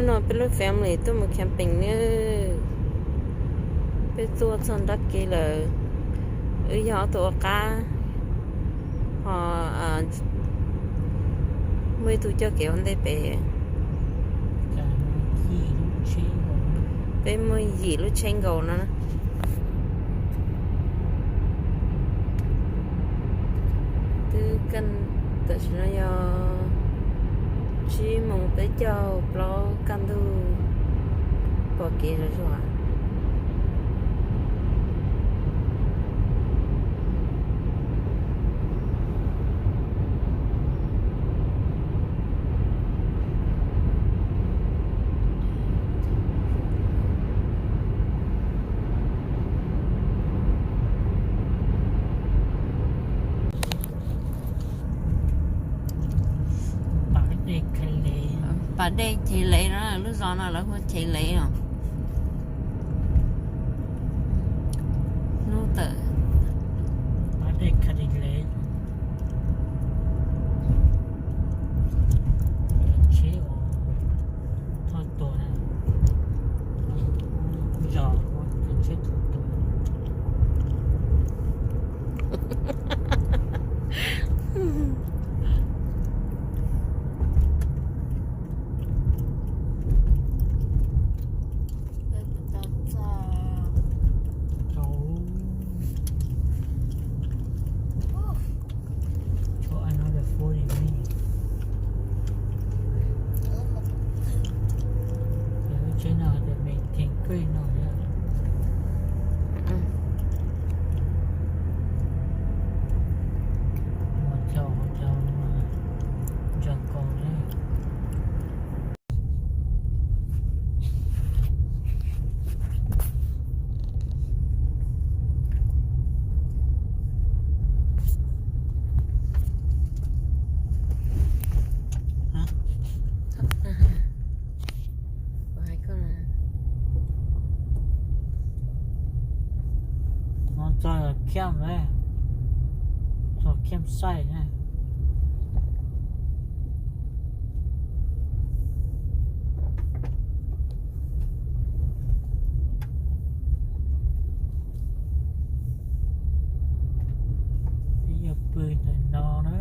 No peb lub family tuaj mus camping na. Peb tuaj txog nrab kev lawm. Wb yog ob tug ua qab, ho muaj ib tug coj kev ua ntej pem. Peb muaj yim lub tsheb nkaus no. Twb, tam sim no yog tsib moos peb caug plaub kaj ntug, pom kev zog zog. Pas dej Chev Lev no, lub zos no lawv hu Chev Lev os. Hnub tawm. Another forty minutes. Lub tsheb no maintain kawg no thiab. Mus caum caum ntsia nkaus li. No txog camp, txog campsite na. Peb yuav pw ntawm no na.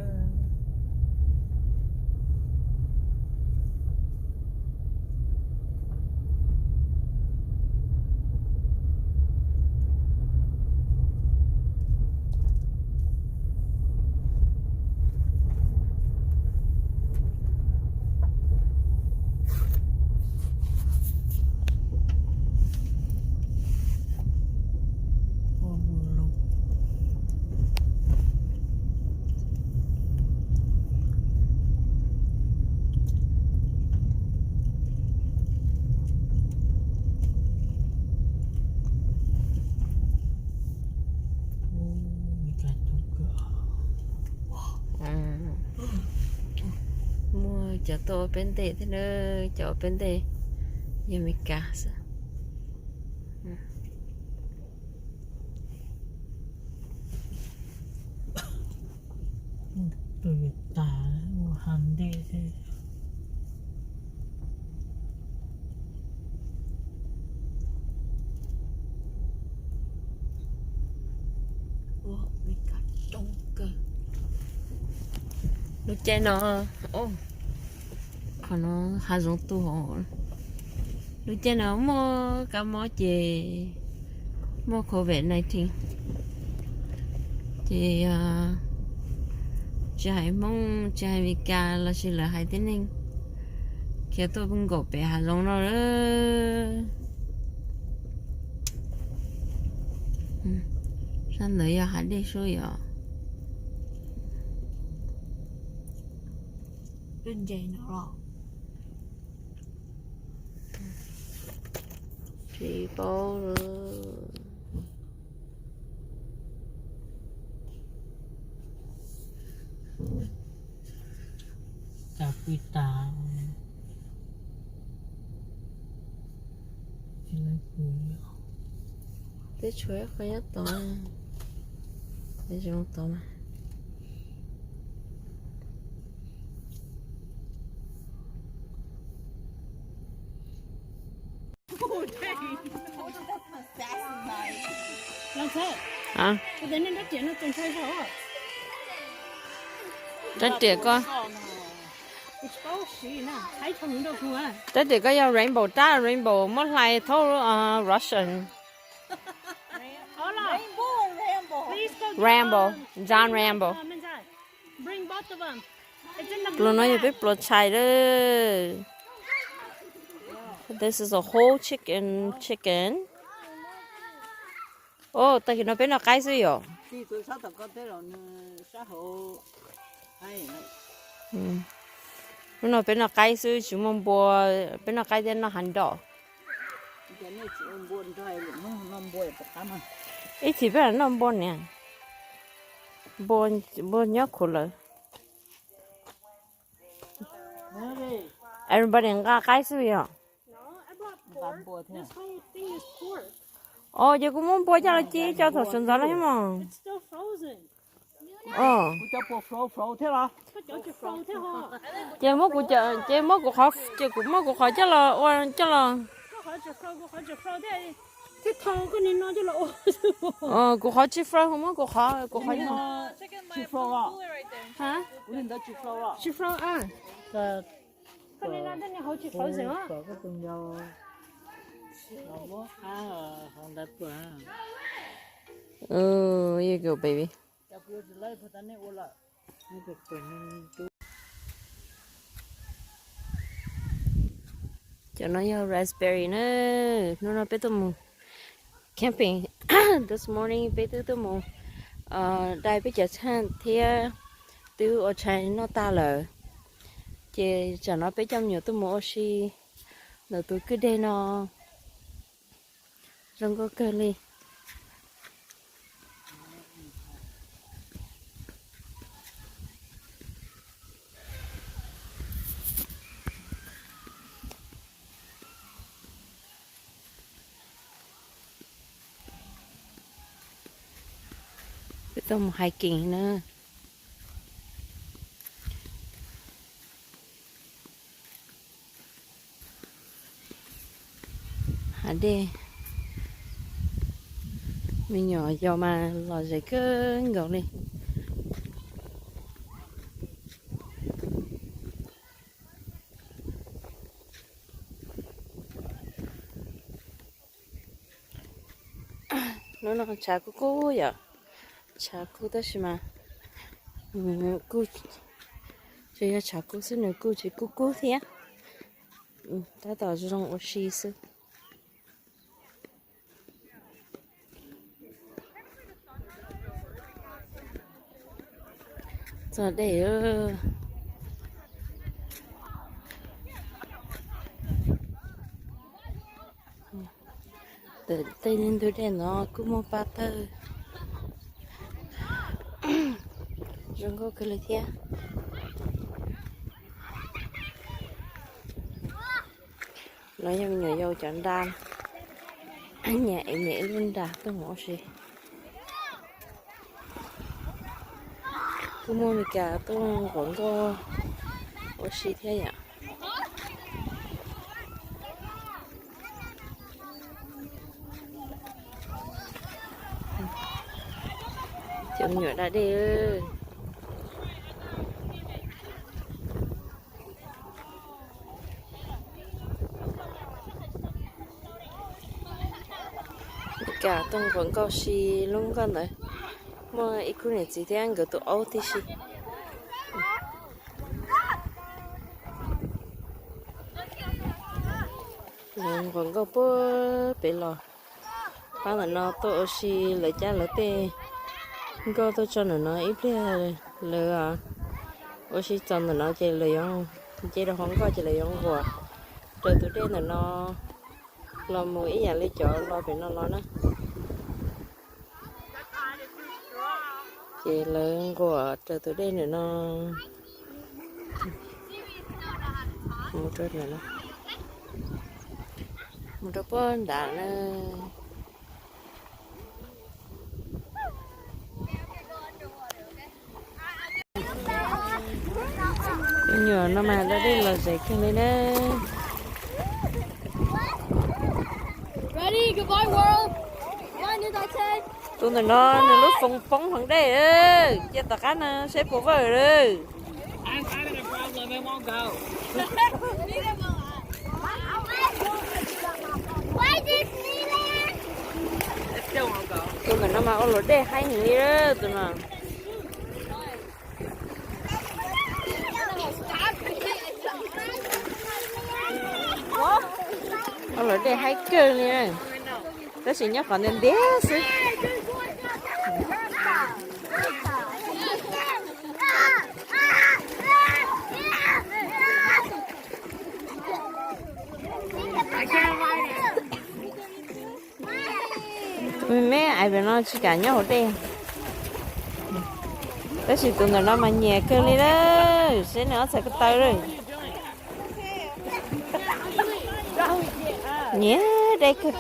Muaj cov tuaj ua peb ntej thiab na, cov ua peb ntej yog Meskas xwb. Tus yuav tas ua hav ntej thiab. Ua li kab coob kawg. Lub caij no, qhov no hav zoov tu hauv. Lub caij no muaj kab mob ces muaj covid nineteen, ces tsis hais Hmoob tsis hais Meskas los sis lawv haiv tib neeg khiav tuaj nkaum pem hav zoov no lawm. Sab ntawd yog hav dej sub yom. Tsis paub lawm. Cas pw tas. Teb tshuav ib qho nyob tod, zoo tod mas. Rab riam ko, rab riam ko yog rainbow, rab rainbow muab hlais thaub Russian. Rambo, John Rambo. Pluas no yog peb pluas tshais lawm. This is a whole chicken, chicken. Os, tag kis no peb noj qaib xwb yom. Hnub no peb noj qaib xwb tsis muaj npua, peb noj qaib thiab noj hav nroj. Ib chim peb noj npua niam, npua nyob khuv lawm. Everybody nqa qaib xwb yom. Os, ces kuv muab npua coj los ci coj thaum sawv ntxov no thiab mog. Ces muab kuv, ces muab kuv qhov, ces kuv muab kuv qhov coj los ua coj los. Kuv qhov tsis frow, kuv muab kuv qhov, kuv qhov. Tsis frow. You go, baby. Cov no yog raspberry na. Hnub no peb tuaj mus camping. This morning peb twb tuaj mus dai peb cov tshaj thiab twb ua tshais noj tag lawm. Ces tsam no peb coj me nyuam tuaj mus ua si ntawm tus kwj deg no. Zoo nkauj kawg li. Peb tuaj mus hiking na. Hav dej, me nyuam yaus mas lom zem kawg nkaus li. Hnub no tshav kub kub yom, tshav kub tab sis mas kuj, tsuas yog tshav kub xwb nws kuj tsis kub kub thiab, tab tom zoo ua si xwb. Txog dej. Tej ntug dej no kuj muaj paj tawg, zoo nkauj kawg li thiab. No yog me nyuam yaus cov nra, nyiam es nyiam ib lub nra tuaj mus ua si. Kuj muaj Meskas tuaj nquam nkauj ua si thiab yom. Cov me nyuam da dej. Meskas tuaj nquam nkauj si lub nkoj ntawd, muaj ib khub niam txiv thiab nkawd tus aub tib si. Lawv nquam nkauj puag pem los, pab ntawm no tuaj ua si lawv cab lawv tej nkauj tuaj tso ntawm no ib pliag lawv ua si txog ntawm no ces lawv yuav nce rau hauv nkoj ces lawv yuav nquam raws tus dej ntawm no los mus ib yam li cov los pem no los na. Ces lawv nquam raws tus dej ntawm no mus rau, mus rau puag nrad na. Me nyuam no mas da dej lom zem kawg li na. Ready, goodbye world. Bye, new dog tag. Tus ntawm no nws lub foos poob hauv dej, cia tom qab no seb puas vawj lawm. Tus ntawm no mas ua luam dej haib heev li, tus no. Ua luam dej haib kawg li, tab sis nyob qhov ntiag ntiag xwb. Tus me me ais pem no tsis kam nyob hauv dej, tab sis tus ntawm no mas nyiam kawg li lawm, seb nws ob txhais ko taw lawm. Nyiam dej kawg.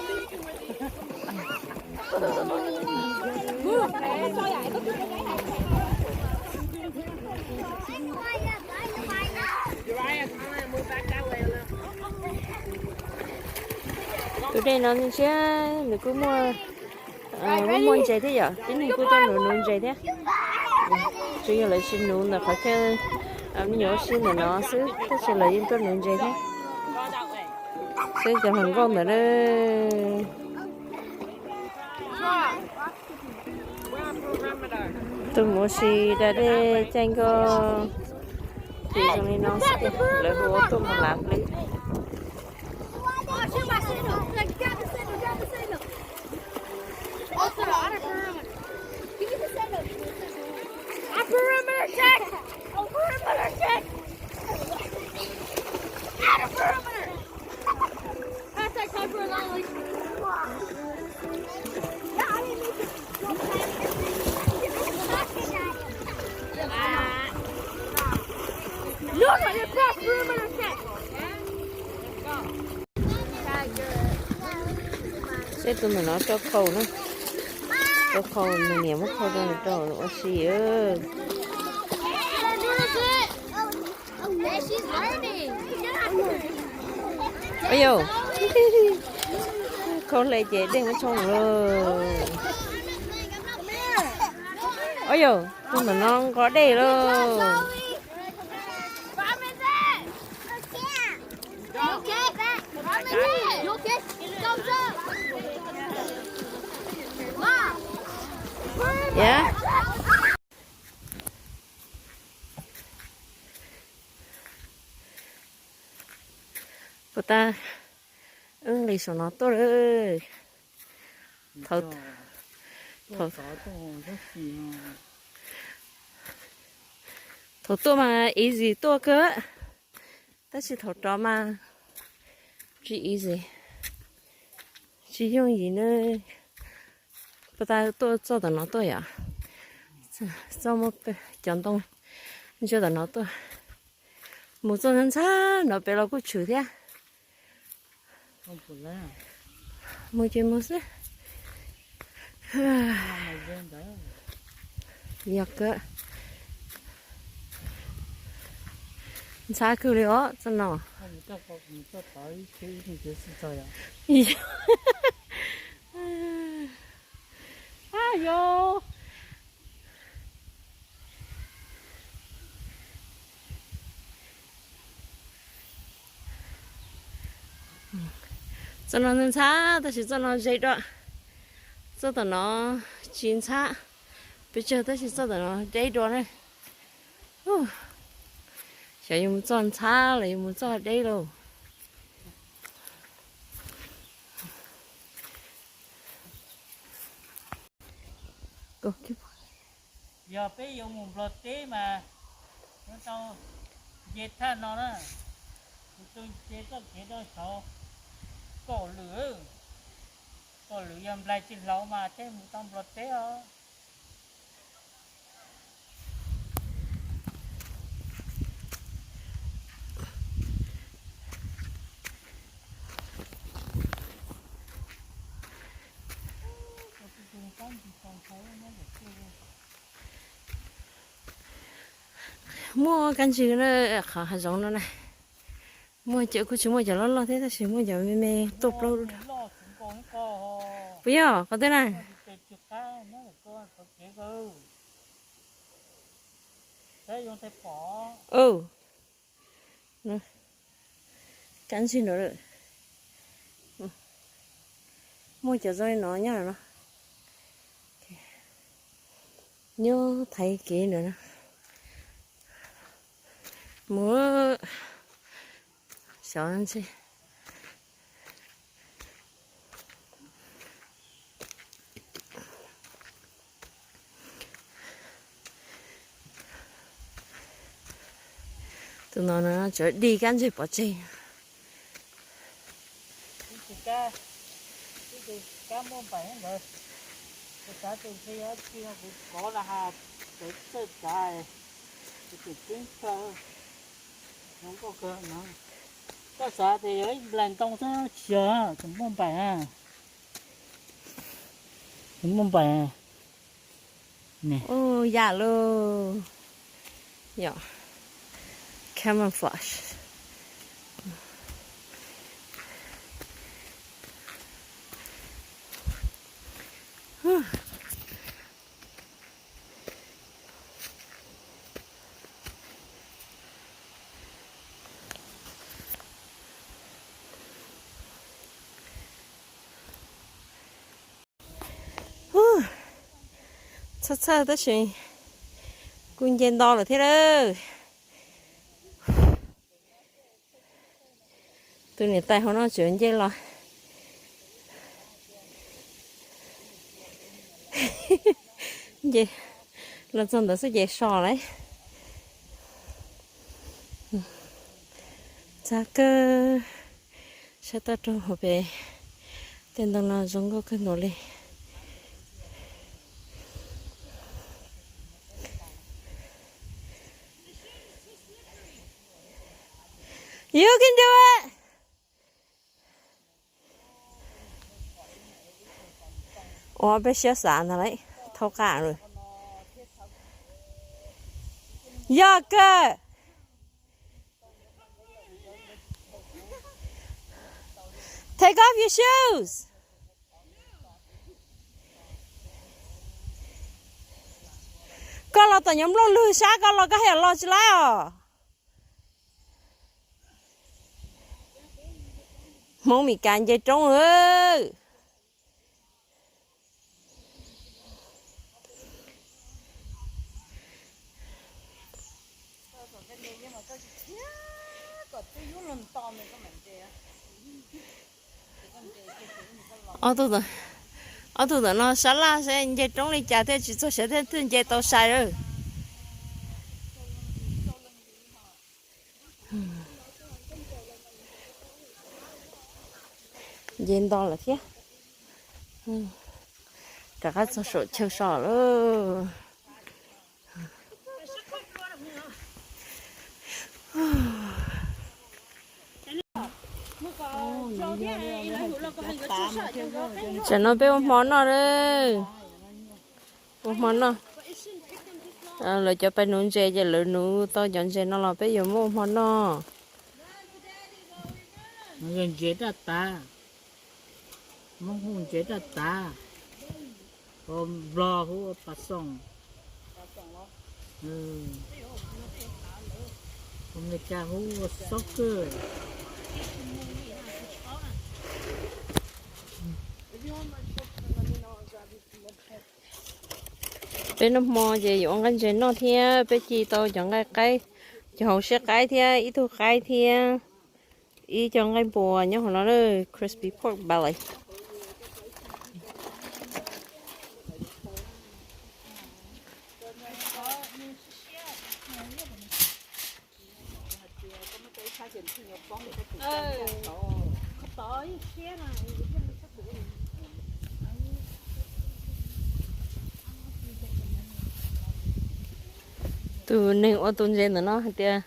Tus dej no ntshe nws kuj muaj, kuj muaj ntses thiab yom, tib neeg kuj tuaj nuv nuv ntses thiab. Tsuas yog lawv tsis nuv ntawm qhov chaw me nyuam ua si ntawm no xwb, tab sis lawv yeej tuaj nuv ntses thiab. Seb cov hluas nkauj ntawm na. Tuaj mus ua si da dej caij nkoj, ces zoo li no xwb tiag, lawv hu ua tuaj mus lav hlwb. Seb tus ntawm no rau khau na, rau khau nws niam muab khau rau nws rau ua si. Ua yau, khau hle ces dej muab tshoob lawm. Ua yau, tus ntawm no nqos dej lauj. Puas tas, wb nqis saum no tuaj lawm. Thaum tuaj mas easy tuaj kawg, tab sis thaum rov mas tsis easy, tsis yooj yim na. Puas tas tuaj txoj tom no tuaj yom, txoj muaj cov ntoo ntsia tom no tuaj. Mus txoj ntxhab ntxhab no pem los kuj tshwm thiab. Mus ces mus xwb. Yog kawg. Ntxhab kawg li os txoj no. Txoj no ntxhab tab sis txoj no ze dua. Txoj tom no tsis ntxhab pes tsawg tab sis txoj tom no deb dua ne. Xyov yuav mus txoj ntxhab los yuav mus txoj deb lauj. Yog peb yuav mus Nplog teb mas yuav tau nce thaj no na. Kuv tus nce txoj kev rau saud kaum lwm, kaum lwm yog nplaig tsis hlauv mas thiaj mus tau Nplog teb os. Muaj kab ntswg na, qhov hav zoov no na. Muaj cov kuj tsis muaj cov loj loj thiab tab sis muaj cov me me tuaj plaub. Puas yog qhov twg na? Ub, kab ntsig no lawm. Muaj cov zoo li no nyob no. Nyob thaiv kev ntawm no. Mus xyov ntshe. Tus no tsuas dig kab ntseg pov tseg. Kab muaj npaim ntawd, kuv xav tias ntshe yog dab tsi no kuv kov na has, txawj txawj txav, kuv tseem ceeb kawg, zoo nkauj kawg no. Koj xav tias yog ib nplaim ntoo xwb tsis yog, tseem muaj npaim na. Tseem muaj npaim. Ub, yam lub, yog camouflage. Txhawj txhawj tab sis kuj nce nto lawm thiab lawm. Tus niam tais hauv no tseem nce los, nce los txog ntawd xwb ces so lawm. Txog kawg, saib toj roob hauv pes tej ntoo no zoo nkauj kawg nkaus li. You can do it. Ua peb siab xav ntag lauj, thaub qab lawm. Yog kawg. Take off your shoes. Koj los tom nyuag nplooj lwg sab koj los koj haj yam los tsis laib os. Hmoob Mes Kas nce roob lawm. Ob tug, ob tug tom no sab laj seb nce roob li cas thiaj tsis txog siav thiaj nce tau sai lawm. Nce nto lawm thiab. Rov qab txog saum chaw so lawm. Tam no peb ua hmo noj lawm. Ua hmo noj. Lawv cov pais nuv ntses ces lawv nuv tau cov ntses no los peb yuav muab ua hmo noj. Ntses daj tav, Hmoob hu ntses daj tav, Nplog hu pas xoos, Amelikas hu soccer. Peb noj hmo ces yuav ua nqaij ntses noj thiab peb ci tau cov nqaij qaib, cov hauv siab qaib thiab ib tug qaib thiab ib co nqaij npua nyob hauv no lawm, crispy pork belly. Tus neeg ua tus ntses ntawm no hais tias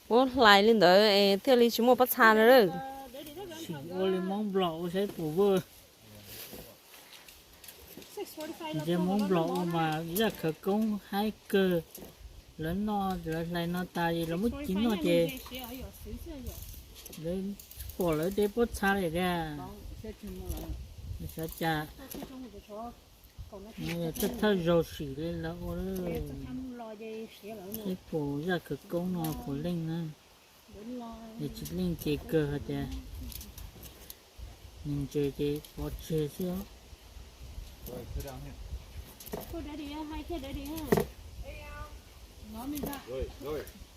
muab hlais li ntawd es thiaj li tsis muaj pob txha no lawm. Ua li Hmoob Nplog ua saib puas vwj. Ntses Hmoob Nplog ua mas zaj khawv koob haib kawg. Lawv noj, lawv hlais no tas lawv muab ci noj ces lawv pom lawv tej pob txha li tiag. Xyov cas. Thawj thawj zaug sim li lawv ua, seb puas zaj khawv koob no puas leej na. Yog tsis leej ces kawg hais tias nws ntses ces pov tseg xwb.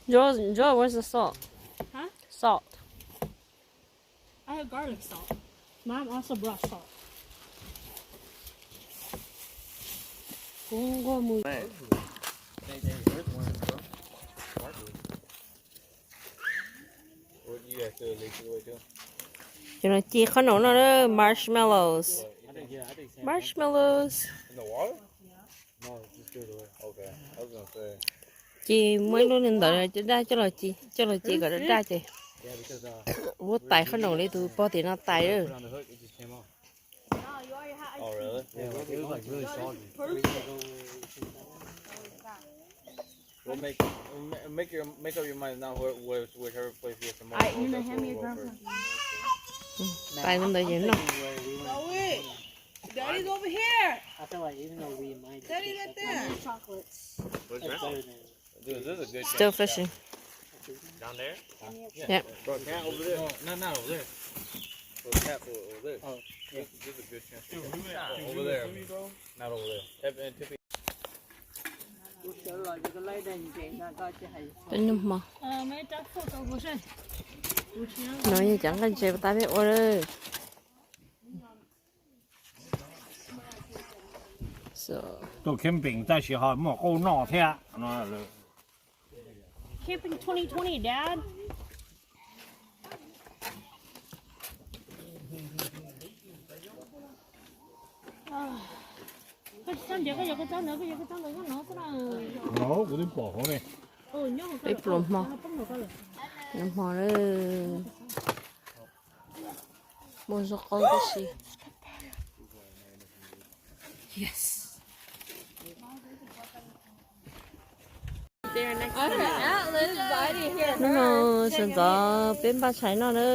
Joy, Joy, where's the salt? Huh? Salt. I have garlic salt. Mom also brought salt. Kuv nquag mus. Cov no ci qhob noom no, marshmallows. Marshmallows. Ci muab ib lub li ntawd coj daj coj los ci, coj los ci kom daj daj ces muab tais qhob noom li tus pog tim no tais. Tais li ntawd ces noj. Daddy's over here. Daddy right there. Still fishing. Down there? Yeah. Yep. Bro, cat over there. No, not, not over there. Bro, cat over there. Oh, yeah. This, this is a good chance. Dude, we went, oh, over there. Not over there. Peb noj hmo. No yog cov nqaij ntses tas peb ua lawm. Tuaj camping tab sis ho muaj qub noj thiab. Camping twenty twenty, Dad. Koj tsis txhob ntiav, koj yuav koj txob ntawd, koj yuav koj txob ntawd nyob no xwb na. Peb pluas hmo, pluas hmo lawm. Muaj zaub qaub tib si. Hnub no sawv ntxov peb npaj tshais noj na.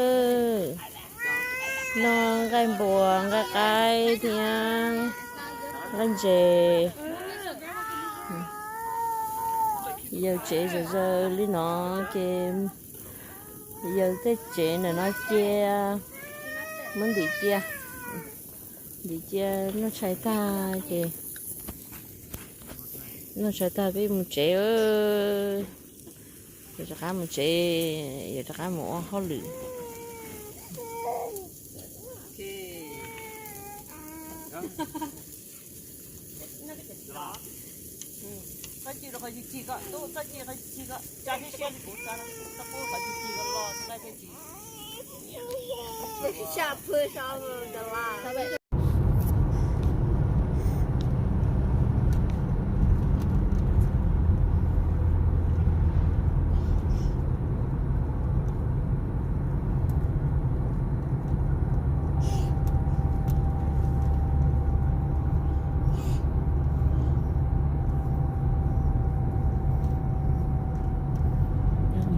Noj nqaij npua, nqaij qaib thiab nqaij ntses. Yawg tsev zom zaws li no ces yawg tej tsev ntawm no cia, muab ntim cia, ntim cia noj tshais tag ces, noj tshais tag peb mus tsev. Yuav rov qab mus tsev, yuav rov qab mus ua hauj lwm.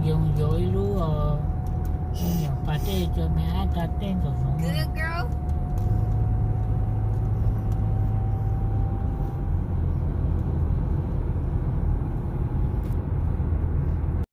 Yoov yuav ib lub me nyuam pas dej rau me ab ta dej ntxoov zoov.